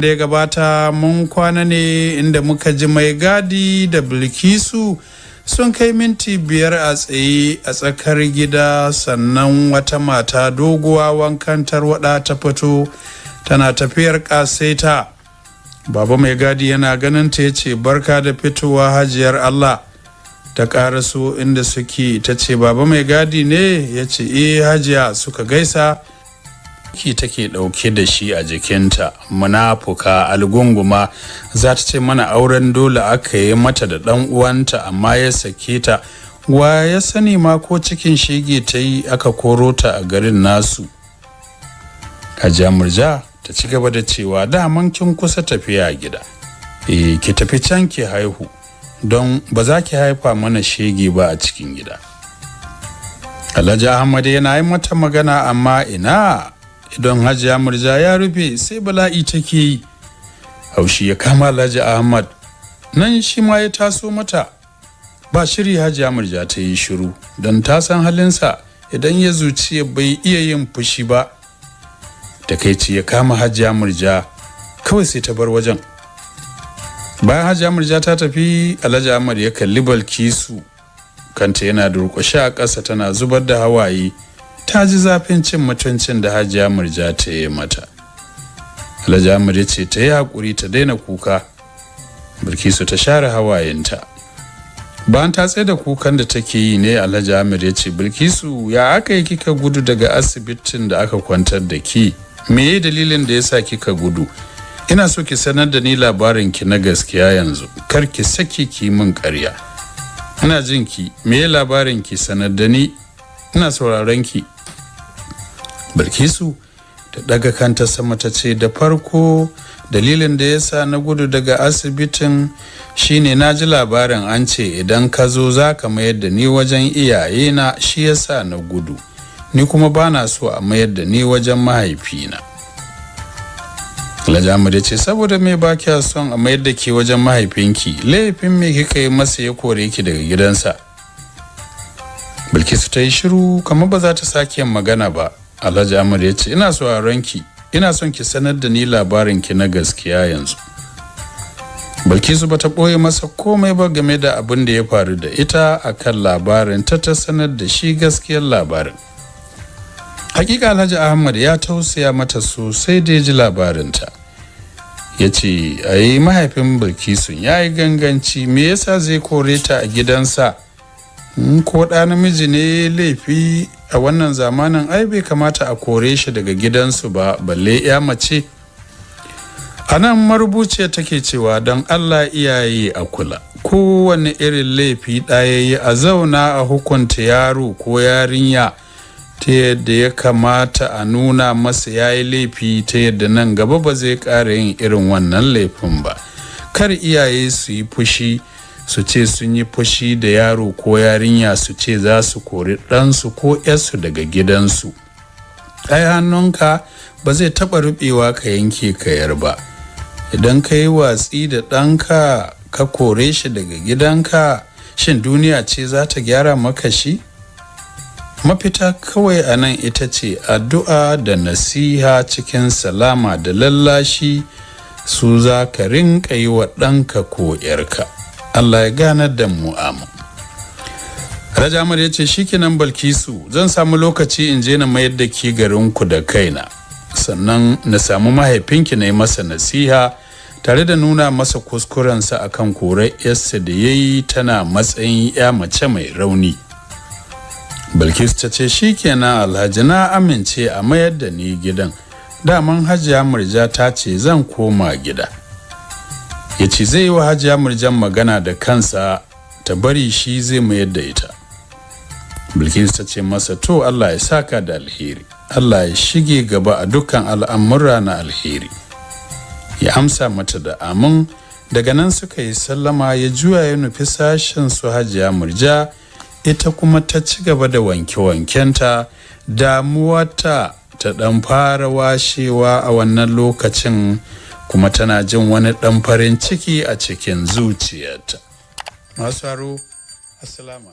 Da ya gabata mun kwana ne inda muka ji Mai Gadi da Bilkisu sun kai minti 5 a tsaye a tsakar gida, sannan wata mata doguwa wankan tarwaɗa ta fito tana tafiyar ƙasaita. Baba Mai Gadi yana ganin ta ya ce, "Barka da fitowa, hajiyar Allah." Ta ƙaraso inda suke ta ce, "Baba Mai Gadi ne?" Ya ce, "Eh, hajiya." Suka gaisa. Ki take ɗauke da shi a jikinta, munafuka algunguma, za ta ce mana auren dole aka yi mata da ɗan uwanta amma ya sake ta. Wa ya sani ma ko cikin shege ta yi aka koro ta a garin nasu? Hajiya Murja ta ci gaba da cewa, "Daman kin kusa tafiya gida. Eh, ki tafi can ki haihu, don ba za ki haifa mana shege ba a cikin gida." Alhaji Ahmad yana yi mata magana, amma ina, idan Hajiya Murja ya rufe sai bala'i take yi. Haushi ya kama Alhaji Ahmad, nan shi ma ya taso mata ba shiri. Hajiya Murja ta yi shiru don ta san halinsa, idan ya zuciya bai iya yin fushi ba. Takaici ya kama Hajiya Murja, kawai sai ta bar wajen. Bayan Hajiya Murja ta tafi, Alhaji Ahmad ya kalli Balkisu, kanta yana durƙushe a ƙasa tana zubar da hawaye. Ta ji zafin cin mutuncin da Hajiya Murja ta yi mata. Alhaji Ahmad ya ce ta yi haƙuri, ta daina kuka. Bilkisu ta share hawayenta. Bayan ta tsaye da kukan da take yi ne, Alhaji Ahmad ya ce, "Bilkisu, ya aka yi kika gudu daga asibitin da aka kwantar da ki? Me ya dalilin da yasa kika gudu? Ina so ki sanar da ni labarin ki na gaskiya yanzu, kar ki saki ki min ƙarya. Ina jin ki, me ya labarin ki? Sanar da ni, ina sauraron ki." Bilkisu ta daga kanta sama ta ce, "Da farko, dalilin da yasa na gudu daga asibitin shine na ji labarin an ce idan ka zo za ka mayar da ni wajen iyayena, shi yasa na gudu. Ni kuma ba na so a mayar da ni wajen mahaifina." Alhaji Ahmad ya ce, "Saboda me ba kya son a mayar da ke wajen mahaifinki? Laifin me kika yi masa ya kore ki daga gidansa?" Bilkisu ta yi shiru kamar ba za ta sake magana ba. Alhaji Ahmad ya ce, "Ina sauraron ki, ina son ki sanar da ni labarin ki na gaskiya yanzu." Bilkisu bata ɓoye masa komai ba game da abin da ya faru da ita. Akan labarin ta, ta sanar da shi gaskiyar labarin. Hakika Alhaji Ahmad ya tausaya mata sosai da ya ji labarinta. Ya ce, "A yi mahaifin Bilkisu ya yi ganganci. Me yasa zai kore ta a gidansa? Ko ɗa namiji ne laifi a wannan zamanin, ai bai kamata a kore shi daga gidansu ba, balle ya mace." A nan marubuciya take cewa, don Allah iyaye a kula, kowane irin laifi ɗaya a zauna a hukunta yaro ko yarinya ta yadda ya kamata, a nuna masa ya yi laifi ta yadda nan gaba ba zai ƙara yin irin wannan laifin ba. Kar iyaye su yi fushi, su ce sun yi fushi da yaro ko yarinya, su ce za su kori ɗansu ko 'yarsu daga gidansu. Ai hannunka ba zai taɓa ruɓewa ka yanke ka yar ba. Idan ka yi watsi da ɗanka ka kore shi daga gidanka, shin duniya ce za ta gyara maka shi? Mafita kawai a nan ita ce addu'a da nasiha cikin salama da lallashi, su za ka rinka yi wa ɗanka ko ‘yarka. Allah ya ganar da mu, amin. Rajamar ya ce, "Shikenan Balkisu, zan samu lokaci in je na mayar da ki garinku da kaina, sannan na samu mahaifinki na yi masa nasiha tare da nuna masa kuskurensa akan korar yarsa da ya yi tana matsayin ya mace mai rauni." Bilkisu ta ce, "Shikenan Alhaji, na amince a mayar da ni gidan. Daman Hajiya Murja ta ce zan koma gida." Ya ce zai yi wa Hajiya Murjan magana da kansa, ta bari shi zai mayar da ita. Bilkisu ta ce masa, "To, Allah ya saka da alheri, Allah ya shige gaba a dukkan al'amura na alheri." Ya amsa mata da amin. Daga nan suka yi sallama, ya juya ya nufi sashen su Hajiya Murja. Ita kuma ta ci gaba da wanke-wankenta. Damuwarta ta dan fara washewa a wannan lokacin, kuma tana jin wani dan farin ciki a cikin zuciyarta. Masu haro, assalamu.